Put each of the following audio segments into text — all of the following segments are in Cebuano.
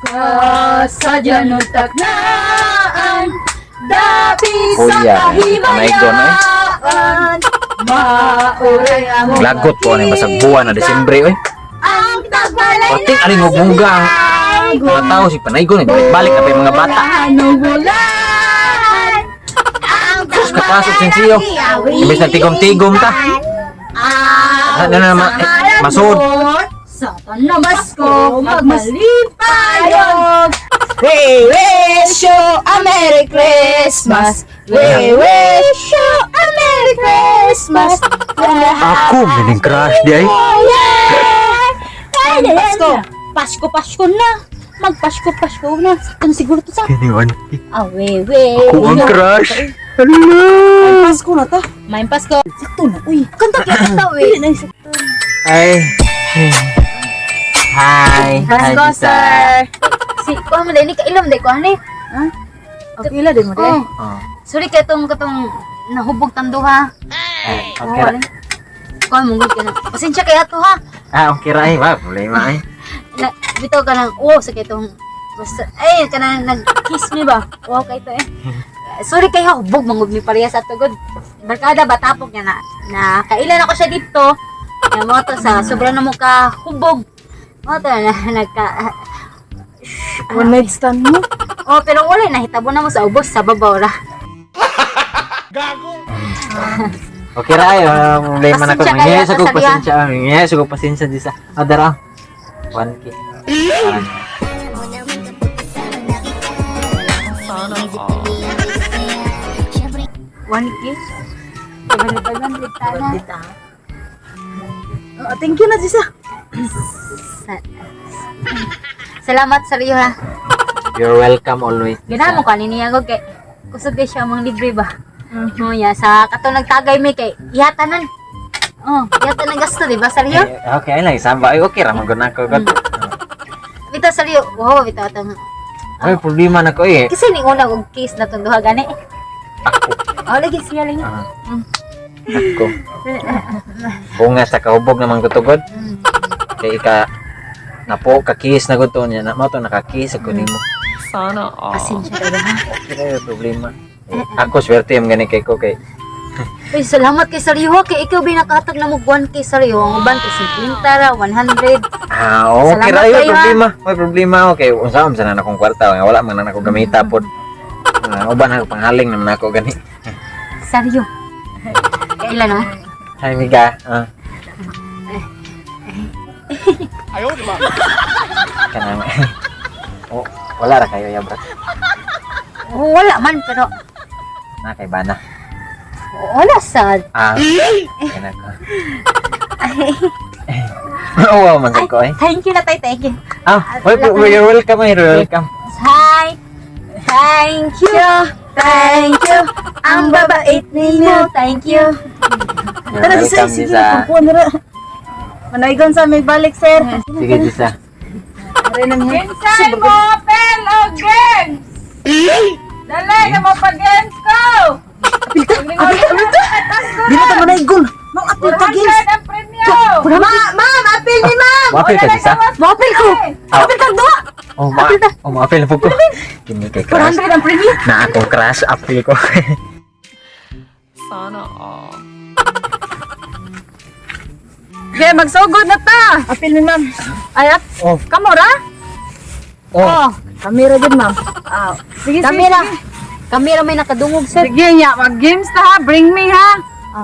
Kasadya no taknaan, dapit sa Kuya, panaygon, eh. kahimayaan, mauray among Lagot ko ani basag buwan na Desembre oy. Ang tagbalay Pating aling hugmuga ang mga tao si panaygon eh. Balik-balik na pa yung mga bata. Bulan, ang Sus, kapasok sinsiyo. Imbes na tigom-tigom ta. Ano na naman, eh, masud. Sa Tanamasko, magmalipayon. We wish you a Merry Christmas. We wish you a Merry Christmas. And a Ako, mining crush di ay. Ay, Pasko. Pasko, Pasko na. Magpasko, Pasko na. Sakto na siguro to sa. Kiniwan. Ah, we, we. Ako ang crush. Hello. Pasko na ta. May Pasko. Sakto na. Uy. Kanta kaya kanta, we. Ay. Hi. Hi, Pasko, Tita. sir. Si, kuha mo dahil ni kailam dahil kuha ni. Okay la din mo Oh. Oh. Sorry kay tong katong nahubog tando ha. Ay, okay ra. Kuha mo gud ka na. Pasensya kay ato ha. Ah, okay ra ay. Wa, problema ay. Na, bitaw ka nang wow sa kay tong basta ay ka nang nag-kiss me ba? Wow kay to eh. Sorry kay ha, hubog mangub mi pareha sa tugod. Barkada ba tapok niya na na kailan ako siya dito. Nga mo to sa sobra na mo ka hubog. Mo to na nagka One night stand mo. Oh, pero wala nahitabo na mo sa ubos sa babaw ra. Okay ra ay, wala problema na ko. Pasensya kayo, Ngayon sa kong pasensya. pasensya. Ngayon sa kong pasensya di sa. Adara. 1K. Ah. 1K. 700 tana. Ah, thank you na, Jisa. Salamat sa iyo ha. You're welcome always. Tita. Ganahan mo kanin niya ko kay kusog kay siya mang libre ba. Oh, ya sa katong nagtagay mi kay ihatanan. Oh, ihatanan gasto di ba sa iyo? Eh, okay lang isamba. Ay, okay ra man gud nako gud. Bitaw sa iyo. Wow, bitaw atong. Ay, problema na ko eh. Kasi ning una og case na tong duha gani. Ako. Oh, lagi siya lagi. Ah. Ako. Bunga sa kahubog naman ko tugod. Kay ika napo kakis na gud to niya. Na mo to nakakis ako nimo. Pasensya ka ha. Okay ra yung problema. Eh, ako swerte man gani kay ko kay Uy, salamat kay Sariho kay ikaw ba nakahatag na mo 1K Sariho. Ang uban kay 50 ra, 100. Ah, okay Salamat ra yung kayo, ha. problema. May problema okay. Unsa man sana akong kwarta nga wala man na ako gamita pod. Ah, uban ako panghaling naman ako gani. Sariho. Kailan no? Hi Miga. Ah. Ayaw, di ba? Kanang. Oh, wala ra kayo ya bro. Oh, wala man pero Na kay bana. wala sad. Ah. Kana ko. Oh, wow, man sad ko eh. Thank you na tay, thank you. Ah, wait, you're welcome, eh, you're welcome. Hi. Thank you. Thank you. Ang babait ninyo. Thank you. You're Tara, Jisa. welcome, Sige, Jisa. pagkuhan na ra. Manaygon sa may balik, sir. Sige, Jisa. Aray na niya. Kinsay mo apel o games? Dali na mo pa games ko! Apil ta. Di na ta manaygon. Ma'am, apil ta, games. 400 ang premyo! Ma, ma'am, apil ni ma'am. Wapil ka, Jisa? Maapil ko. Apil kag duha. Oh, ma oh, maapil na po ko. Kini kay crush. 400 ang premyo. Na akong crush, apil ko. Okay, magsugod na ta! Apil ni ma'am. Ay, at, Oh, kamo ra? oh. Kamera din, ma'am. Ah, sige, sige, Kamera. sige. Kamera may nakadungog sir. Sige, nya, mag-games ta ha. Bring me ha.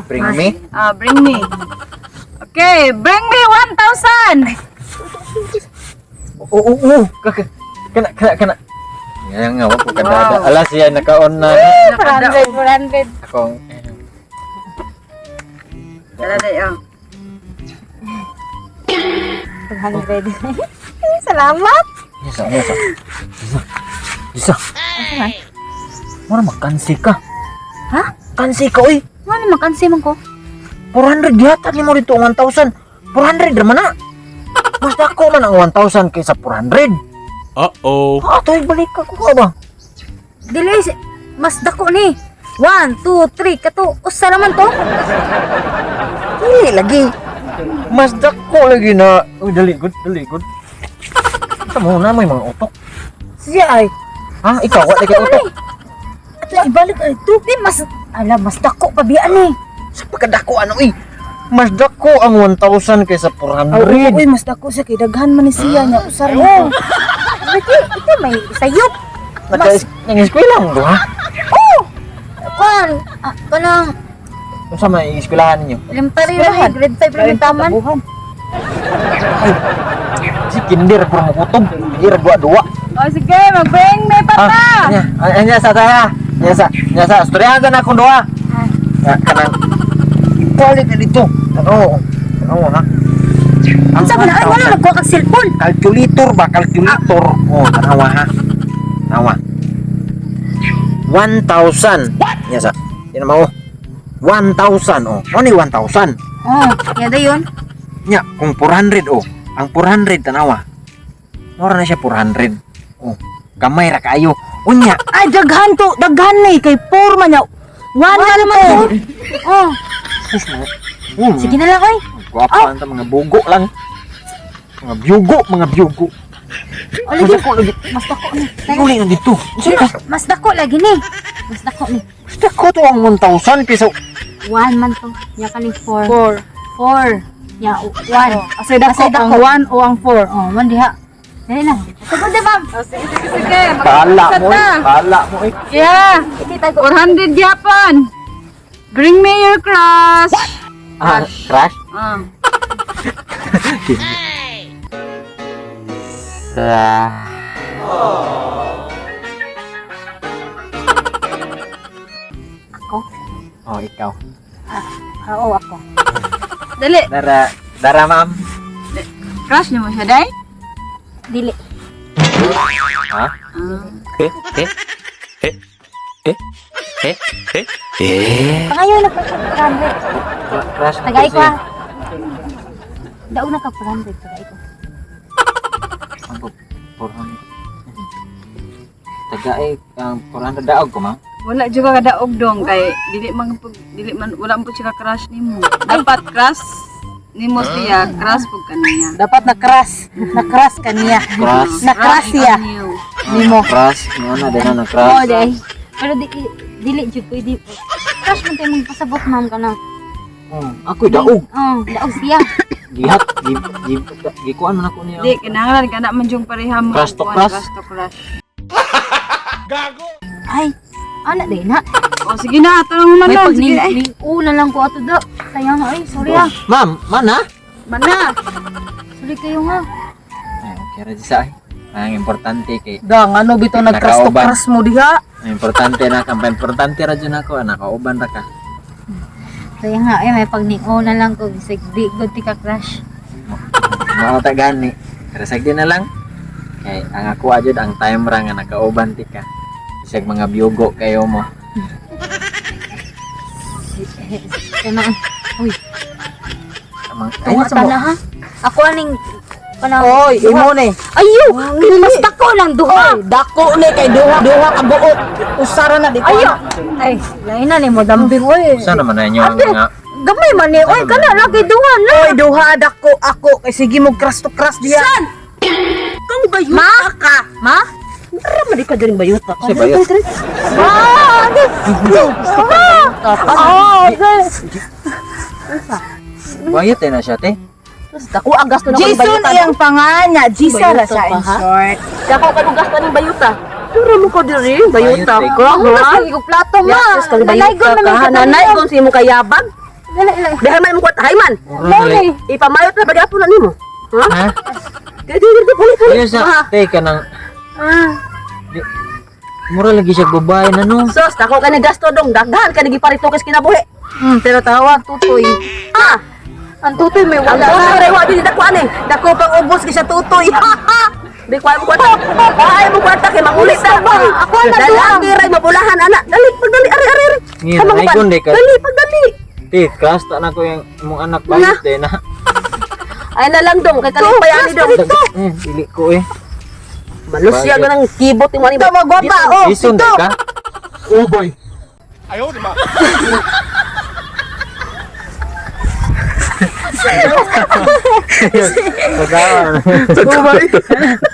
Bring me. Ah, bring me. Okay, bring me 1,000! Oo. Kaka kana kana kana. Nga nga wa po kadada. Ala siya naka-on na. 400, 400. Akong Dala dai, oh. 400. Salamat. Jisa, Jisa. Jisa. Jisa. Mura makansi ka. Ha? Kansi ka oy. Ano makansi man ko? 400 gihatag nimo dito ang 1,000. 400 ra man na. Mas dako man ang 1,000 kaysa 400. Uh-oh. Ah, toy balik ka kuha ba? Dili mas dako ni. 1, 2, 3 kato usa naman to. Dili lagi. Mas dako lagi na. Uy, dali good, dali good. Sa mo na may mga utok. Siya ay. Ha, ikaw wala kay utok. At ibalik ay to. Di mas ala mas dako pa biya ni. Sa pagkadako ano eh. Mas dako ang 1,000 kaysa Ay, 400. uy, mas dako siya kay daghan man ni siya nya usar mo. Ito, ito may sayop. Naka nang-eskwela mo do ha? Kuan, kanang Unsa may eskwelahan ninyo? elementary ra eh, grade 5 ra yung taman. Tabuhan. Si kinder puro mo kutob. Hindi ra duwa duwa. O sige, mag-bring me pa ta. Ah, nya, ay, nya sa ta. Nya sa, nya sa. Istoryahan sa na akong duha. Ah, kanang ibalik na dito. Ano? Ano ha? Ang Unsa man ay wala 1,000. nagkuha kag cellphone. Calculator ba? Calculator. Oh, tanawa ha. Tanawa. 1,000. Nya sa. Yan mo. 1,000 oh. Ano ni 1,000? Oh, yada yun. Nya, kung 400 oh. Ang 400 tanawa. Mura na siya 400. Oh, gamay ra kaayo. Unya, Ay daghan to, daghan ni kay 4 man nya. 1 man to. Oh, sus mo. Oh, sige na lang oy. Gwapa ang mga bugo lang. Mga biyugo, mga biyugo. O lagi, Mas dako lagi. mas dako ni. Uli na dito. Unsa ka? Mas dako lagi ni. Mas dako ni. Mas dako to ang 1,000 piso. 1 man to. Nya kaning 4. 4. 4. Nya 1. Asay dako Asay dako. ang 1 o ang 4. Oh, man diha. Dali lang. Tugod na, ma'am. O sige, sige, sige. Kala Mag-usap mo eh. na. Kala mo eh. Yeah. 400 gyapon. Bring me your crush. Ah, crash? Ah. Ako? Oh, ikaw. Ah, oo, ako. Dali. Dara, dara ma'am. Crush nimo siya, day? Dili. Ha? Ah. Eh? Eh? Eh? Eh? Eh? Eh? Eh? Pangayo na pa 400. Crush na Tagay to ko siya. ah. Daog na ka 400, tagay ko. Ang 400. Tagay ang 400 daog ko ma'am. Wala jud ka kadaog dong kay dili man pug dili man wala man pud siya ka crush nimo. Dapat crush nimo siya, crush pud kaniya. Dapat na crush, na crush kaniya. Crush. Na crush siya. niyo. Nimo. Crush, mo na din na Oo, crush. day. Pero di, dili jud pwede. Crush man tayo magpasabot, ma'am, ka na. Oh, ako'y daog. Oh, daog siya. Gihat, gi gi gikuan man ako niya. Di kinahanglan kana man jung pareha mo. Crush to kuan, crush? Crush to crush. Ay, ana day na. O sige na, tanong man May lang. pag Sige ay. una lang ko ato do. Sayang ay, sorry ah. Ma'am, mana? Mana. Sorry kayo nga. Ay, okay ra sa ay. Ang importante kay Dang ano bitaw nag crush to Nakauban. crush mo diha. ang importante na ang importante ra jud ako nakauban ra ka. Sayang nga, ay may pag una lang ko bisag di good ti ka crush. Mao ta gani. Pero sagdi na lang. Kay ang ako jud ang time ra nga nakauban ti ka. Bisag mga biyugo kayo mo. Kana, uy, Amang tunga sa mo. ta na ha. Ako aning kanang Oy, imo ni. Ayo, mas dako lang duha. Oy, dako ni kay duha duha ka buok. Usara na di ko. Ayo. Ay, lain na ni mo dambing oy. Usa naman na inyo ang mga Gamay man ni oy kana lagi duha na. Oy, duha dako ako kay sige mo crush to crush diha. San? Kang bayuta ka. Ma? Mara man di ka diri bayuta ka. Kasi bayot. Ma! Oh, Bayot eh na siya te. Dako ang gasto na Jason iyang panganya, Jisa ra siya in short. Dako ka gasto ning bayuta. Dura mo ko diri bayuta Bayot, eh. ko. Ako mas ko plato ma. Nanaygon na ka. Nanaygon si mo kayabag. Dali dali. Dahil man mo kwat hayman. Mura na lang. Ipamayot na bagapon na nimo. Ha? Ha? Di di di puli puli. Ayun sa te kanang Ah, di, mura lagi siya babae na no. Sos, dako ka ni gasto dong. Daghan ka ni giparito kas kinabuhi. pero tawag tutoy. Ha? Ang tutoy may Ang wala. tutoy ray wa di dako ani. Dako pang ubos kay sa tutoy. Di ko mo kwarta. Ay mo kwarta kay mangulit ta. Ako na Dali duha. ang ray mabulahan ana. Dali pagdali ari ari ari. Ngayon, Kamang nanaygon uban. di ka. Dali pagdali. Te, crush ta na ko yung imong anak bayot eh na. Ay na lang dong kay kalipay ani dong. Eh, dili ko eh. Malusya ka ng kibot yung mani. Ito magwapa oh. Jason di ka? Oh boy. Ayaw, di ba? Pagkaon. Oh,